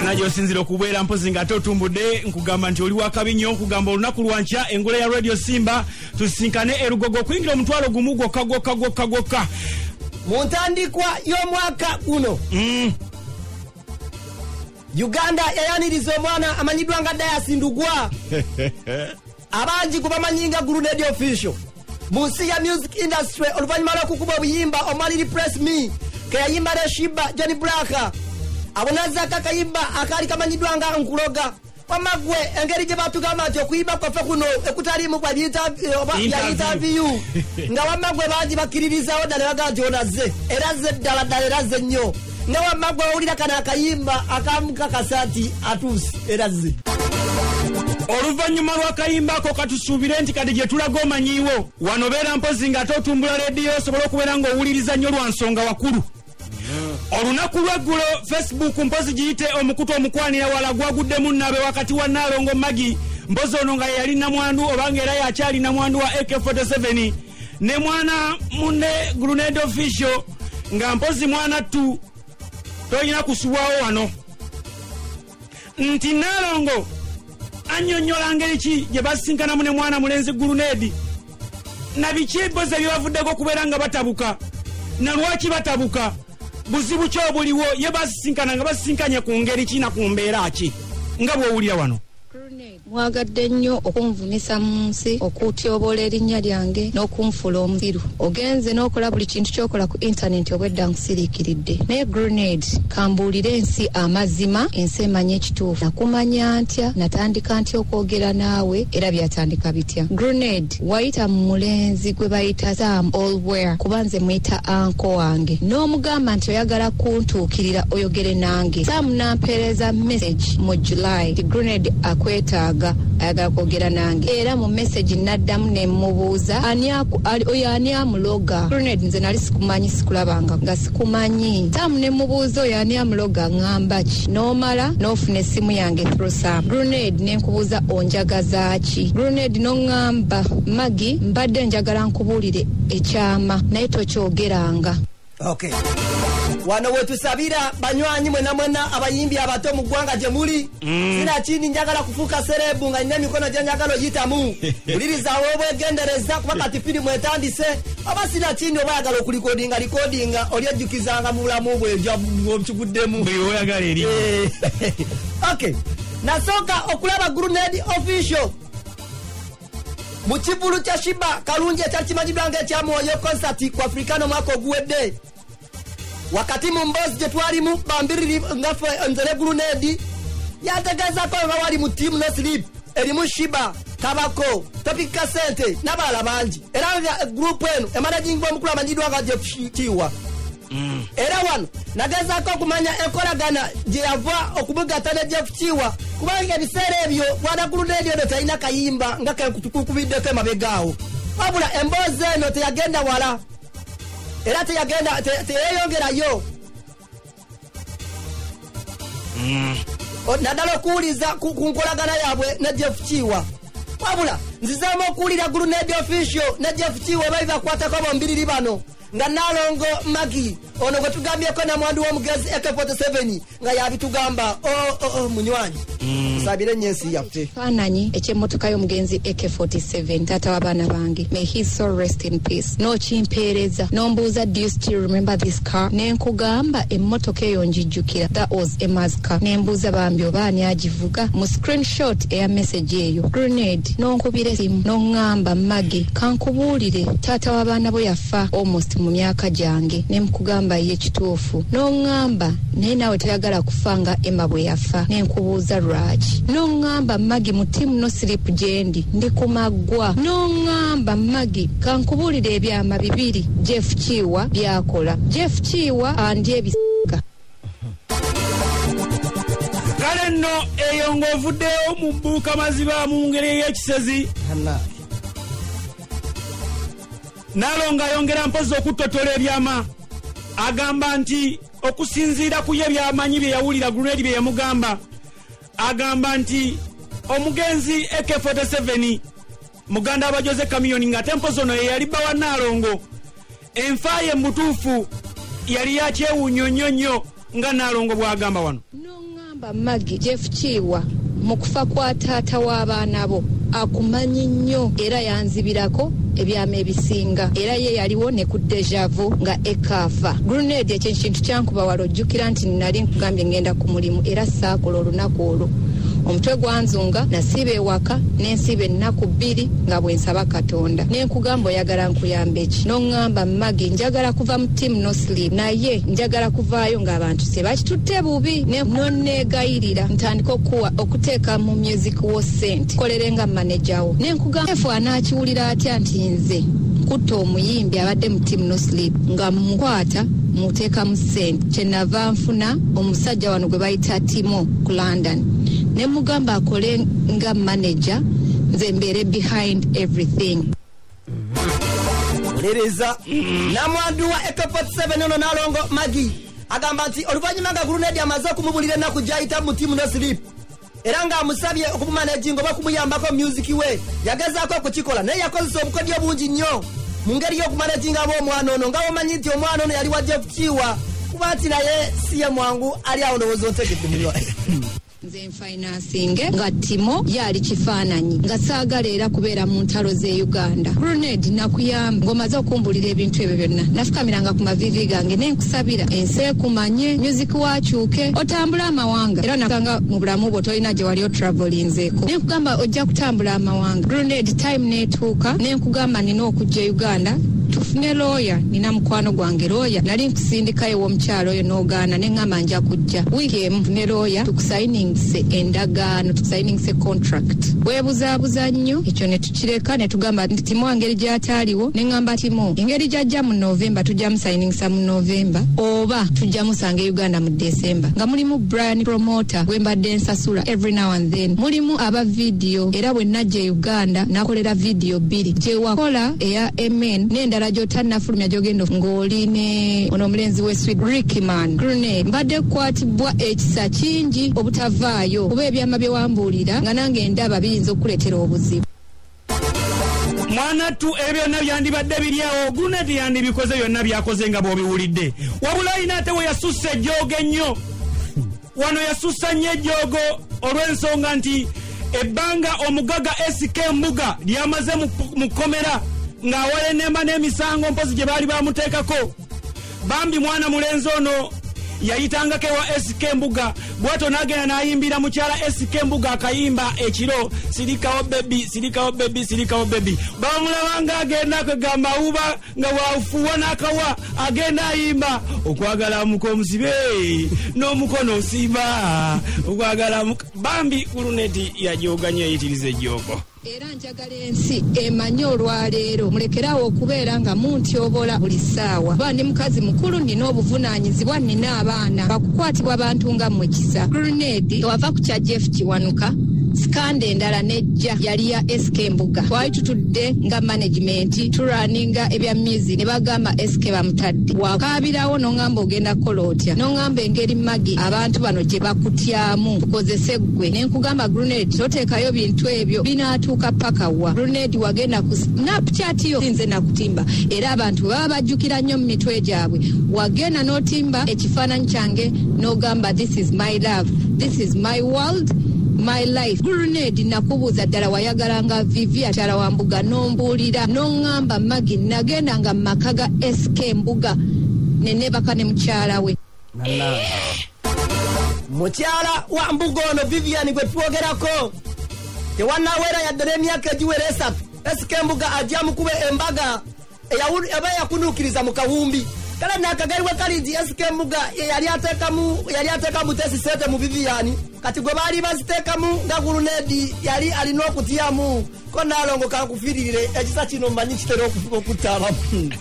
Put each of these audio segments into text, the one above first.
Yonna gy'osinzira okubeera mpozi ng'ate otumbudde, nkugamba nti oli wakabi nnyo. Nkugamba olunaku lwankya engule ya Radio Simba, tusisinkane erugogo okuyingira 10,000 gwokka gwokka gwokka gwokka. Mu ntandikwa y'omwaka guno, Uganda yayaniriza omwana amanyiddwa nga Dias Ndugwa, abangi gwe bamanyi nga Grenade Official mu nsi ya music industry, oluvannyuma lw'okukuba obuyimba omwali "Repress Me" ke yayimba ne Sheebah, John Blaq, abonazaako akayimba akaali kamanyiddwa nga "Nkuloga". Wamagwe engeri gye batugamba nti okuyimba kwaffe kuno ekutaliimu bya interview, nga wamagwe bangi bakkiririzawo ddala, bagaa nti onazze era zze ddala ddala era zze nnyo. Nga wamagwe owulira kano akayimba akamukakasa nti atuuse era zze. Oluvannyuma lw'akayimba ako, katusuubire nti kati gye tulaga omanyiiwo. Wano beera mpozi ng'ate otumbula rediyo, osobole okubeera ng'owuliriza nnyo lwa nsonga wakulu. Olunaku lweggulo Facebook, mpozi giyite omukutu omukwanira wala, gwaguddemu nnabe wakati wa Naalongo Magi, mpozi ono nga yeyali namwandu obanga era yakyali namwandu wa AK47, ne mwana munne Grenade Official, nga mpozi mwana ttu tolina kusubwawo wano nti Naalongo annyonnyola ngeri ki gye basisinkanamu ne mwana mulenzi Grenade, na biki empozi ebyebavuddeko okubeera nga batabuka, na lwaki batabuka, buzibu ki obuliwo, ye basisinkana nga basisinkanye ku ngeri ki na ku mbeera ki, nga bw'owulira wano. Mwagadde nnyo okunvumisa mu nsi, okutyobola erinnya lyange n'okunfuula omusiru. Ogenze n'okola buli kintu ky'okola ku intaneti, obwedda nkusiriikiridde. Naye Grenade, kambuulire ensi amazima, ensi emanye ekituufu. Nakumanya ntya? Natandika ntya okwogera naawe? Era byatandika bitya? Grenade, wayita mu mulenzi gwe bayita Sam Olware, kuba nze muyita uncle wange, n'omugamba nti oyagala kuntuukirira oyogere nange. Sam nampeereza message mu July nti Grenade akwetaaga, ayagala kwogera nange. Era mu message naddamu ne mubuuza oyo ani amuloga. Grenade, nze nali sikumanyi, sikulabanga nga sikumanyi. Sam ne mubuuza oyo ani amuloga, ŋŋamba ki? N'omala n'ofuna essimu yange through Sam. Grenade, ne nkubuuza onjagaza ki? Grenade, n'oŋŋamba, "Magi, mbadde njagala nkubuulire ekyama, naye tokyogeranga." Okay, wano wetusabira banywanyi mwena mwena abayimbi abato mu ggwanga gye muli. Sinakindi njagala kufuuka celeb nga nina emikono gye njagala oyitamu. Wulirizawo obwegendereza, kuba kati firimu etandise. Oba sinakindi oba ayagala okulikodinga likodinga, olyejjukizanga mu bulamu bwe okiguddemu. Buli oyagala eri. Okay, nasooka okulaba Grenade Official mu kivulu kya Sheebah Kalungi ekyali kimanyiddwa nga ekyamwoyo concert ku Africana omwaka oguwedde. Wakati mu mboozi gye twalimu bambiriri ngaffe nze ne Grenade, yategeezako nga wali mu Team No Sleep erimu Sheebah, Kabako, Topika Sente n'abalala bangi, era nga group eno emanagingibwa omukulu amanyiddwa nga Jeff Kiwa. Era wano nagezaako okumanya enkolagana gye yava okumugatta ne Jeff Kiwa, kubanga ebiseera ebyo bwana Grenade eno talina kayimba nga kenkutukukubiddeko emabegaawo. Wabula emboozi eno teyagenda wala era teyagenda teyeyongerayo, naddala okuwuliza ku nkolagana yaabwe ne Jeff Kiwa. Wabula nzizeemu okuwulira Grenade Official ne Jeff Kiwa babi bakwatako bombiriri bano, nga Nalongo Magi ono gwe tugambyeko namwandu w'omugenzi AK47 nga yabitugamba. Oh, munywanyi, tusabire nnyo ensi yaffe. Faananyi eky'emmotoka y'omugenzi AK47, taata w'abaana bange, may his soul rest in peace, n'okimpeereza n'ombuuza, "Do you still remember this car?" Ne nkugamba emmotoka eyo njijjukira, that was Emma's car. Ne mbuuza bambi oba ani agivuga mu screenshot eya message eyo. Grenade, n'onkubira esimu n'oŋŋamba, "Magi, kankubuulire, taata w'abaana bo yafa almost mu myaka gyange." Ne mukugamba ye kituufu. N'oŋŋamba naye naawe toyagala kufa nga Emma bwe yafa. Ne nkubuuza lwaki. N'oŋŋamba, "Magi, mu Team No Sleep gyendi ndi ku maggwa." N'oŋŋamba, "Magi, kankubuulire ebyama bibiri Jeff Kiwa byakola. Jeff Kiwa andi ebisiga." Kale nno eyo ng'ovuddeyo mu bbuuka maziba mu ngeri ey'ekisezi. Naalongo ayongera mpozi okuttotola ebyama. Agamba nti okusinziira ku ye byamanyi, bye yawulira Grenade bye yamugamba, agamba nti omugenzi AK47, muganda wa Jose Chameleone, ng'ate mpozi ono ye yali bba wa Naalongo, enfa ye mu butuufu yali yakyewuunyo nnyo nnyo, nga Naalongo bw'agamba wano. N'oŋŋamba Nongamba Maggie Jeff Kiwa mu kufa kwa taata w'abaana bo akumanyi nnyo era yanzibirako ebyama ebisinga, era ye yaliwo ne ku dejavu nga ekaafa. Grenade ekyo ekintu kyankuba wala, ojjukira nti nali nkugambye ngenda ku mulimu era saakola olunaku olwo. Omutwe gwanzunga, nasiiba ewaka nensiiba ennaku 2 nga bwe nsaba Katonda. Ne nkugamba oyagala nkuyambe ki? N'oŋŋamba Maggie njagala kuva mu team no sleep, naye njagala kuvaayo ng'abantu tebakitutte bubi. Nonneegayirira ntandika okuwa okuteeka mu music wo ssente kolere nga manager wo. Ne nkugamba efu anaakiwulira atya nti nze nkutta omuyimbi abadde mu team no sleep nga mukwata muteekamu ssente. Kyenava nfuna omusajja wano gwe bayita Timo ku London, ne mugamba akole nga manager, nze mbeere behind everything. Wuliriza namwandu wa AK47 ono Nalongo Maggie agamba nti oluvannyuma nga Grenade amaze okumubulira ennaku gy'ayita mu team no sleep era ng'amusabye okumumanaginga oba okumuyambako music we, yagezaako okukikola naye yakozesa obukodyo bungi nnyo mu ngeri y'okumanaginga ab'omwana ono, nga omanyi nti omwana ono yali wa Jeff Kiwa, kuba nti naye si ye mwangu ali awo. Ndowooza ontegedde munywa. Nze nfinansinge nga Timo yali kifaananyi nga saagala era kubeera mu ntalo z'e Uganda. Grenade nakuyamba ng'omaze okumbulira ebintu ebyo byonna, nafukamiranga ku maviivi gange ne nkusabira ensi ekumanye, music wakyuke, otambule amawanga, era nakanga mu bulamu bwo tolina gye wali otravelinzeeko. Ne nkugamba ojja kutambula amawanga. Grenade time n'etuuka ne nkugamba nina okujja e Uganda tufune looya, nina mukwano gwange looya, nali nkusindikayo w'omukyalo oyo n'ogaana, ne ŋŋamba nja kujja wiiki emu ne looya tukusayiningise endagaano, tukusayiningise contract. Weebuzaabuza nnyo ekyo ne tukireka ne tugamba nti Timo engeri gy'ataaliwo, ne ŋŋamba Timo engeri gy'ajja mu Novemba tujja musayiningisa mu Novemba oba tujja musanga e Uganda mu December, nga mulimu Brian promoter gwe mbadde nsasula every now and then, mulimu aba video, era bwe najja e Uganda nakolera video 2 gye wakola eya MN n'endala gy'otannafulumya gy'ogenda ng'oli ne ono omulenzi w'e Sweden Rickman. Grenade mbadde kukwatibwa ekisa kingi obutavaayo kuba ebyama bye wambuulira nga nange ndaba biyinza okukuleetera obuzibu. Mwana tu ebyo byonna byandibadde biri awo, Grenade yandibikoze byonna byakoze nga bw'obiwulidde, wabula alina ate we yasussa ejjoogo ennyo. Wano yasussa nnyo ejjoogo olw'ensonga nti ebbanga omugaga SK Mbuga lyamaze mu kkomera ng'awalenemba n'emisango mpozi gye baali bamuteekako. Bambi mwana mulenzi ono yayitangako ewa SK Mbuga, bw'atyo n'agenda n'ayimbira mukyala SK Mbuga akayimba ekiro, sirikawo bebi, sirikawo bebi, sirikawo bebi. Bamulaba ng'agenda kwegamba awuba nga bw'afuuwa n'akawa, agenda ayimba okwagala muka omusibe n'omukono osiba okwagala muka. Bambi Grenade yajooga nnyo, yayitiriza ejjoogo. Era njagala ensi emanye olwaleero mulekerawo okubeera nga muntyobola buli ssaawa, kuba ndi mukazi mukulu, nina obuvunaanyizibwa, nina abaana, bakukwatibwa bantu nga mmwe kisa. Grenade wava ku kya Jeff Kiwanuka, scandal endala nejja yali ya SK Mbuga. Twali tutudde nga management turaninga ebya music ne bagamba SK bamutadde. Wakaabirawo n'oŋŋamba ogenda kukola otya, n'oŋŋamba engeri Maggie abantu bano gye bakutyamu tukozese ggwe. Ne nkugamba Grenade toteekayo bintu ebyo binaatuuka paka wa. Grenade wagenda ku Snapchat yo nze nakutimba, era abantu baba bajjukira nnyo mu mitwe gyabwe. Wagenda n'otimba ekifaananyi kyange n'ogamba this is my love, this is my world, my life. Grenade nakubuuza ddala wayagalanga Vivi akyala wa Mbuga, n'ombuulira n'oŋŋamba Maggie nagendanga mu maka ga SK Mbuga ne neebaka ne mukyala we. Mukyala wa Mbuga ono Vivian gwe twogerako tewannawera yadde n'emyaka egiwera 3, SK Mbuga ajja mukube embaga eba yakunuukiriza mu kawumbi. Kale nakagaliwe kali nti SK Mbuga yali ateekamu tesi sente mu Vivian, kati gwe baali baziteekamu nga Grenade yali alina okutyamu ko. Nalongo kankufiirire ekisa kino mmanyi kitera okutta abamu.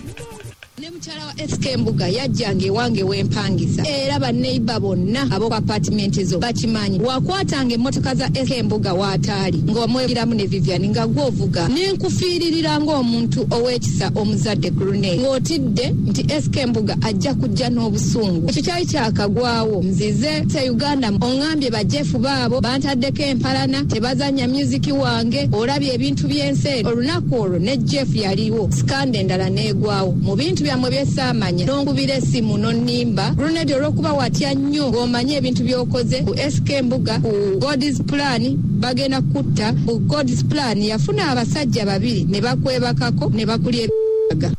Ne mukyala wa SK Mbuga yajjanga ewange wempangisa, era banneiba bonna ab'oku apartment zo bakimanyi. Wakwatanga emmotoka za SK Mbuga waataali ng'omwegiramu ne Vivian nga gw'ovuga, ne nkufiiririra ng'omuntu ow'ekisa omuzadde Grenade, ng'otidde nti SK Mbuga ajja kujja n'obusungu. Ekyo kyali kyakagwawo. Nzize se Uganda oŋŋambye bajefu baabo bantaddeko empalana, tebazannya music wange, olabye ebintu by'ensi. Olunaku olwo ne Jeff yaliwo, scandal endala n'egwawo mu bintu. byammwe byesaamanya, n'onkubira essimu n'onnimba. Grenade, olw'okuba watya nnyo ng'omanye ebintu by'okoze ku SK Mbuga ku God's Plan, bagenda kutta ku God's Plan. Yafuna abasajja babiri ne bakwebakako ne bakulya ebyaga.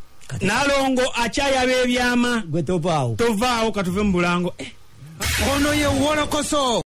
Nalongo akyayaba ebyama. Gwe tovaawo. Tovaawo, katuve mu bulango. Ono ye Wolokoso.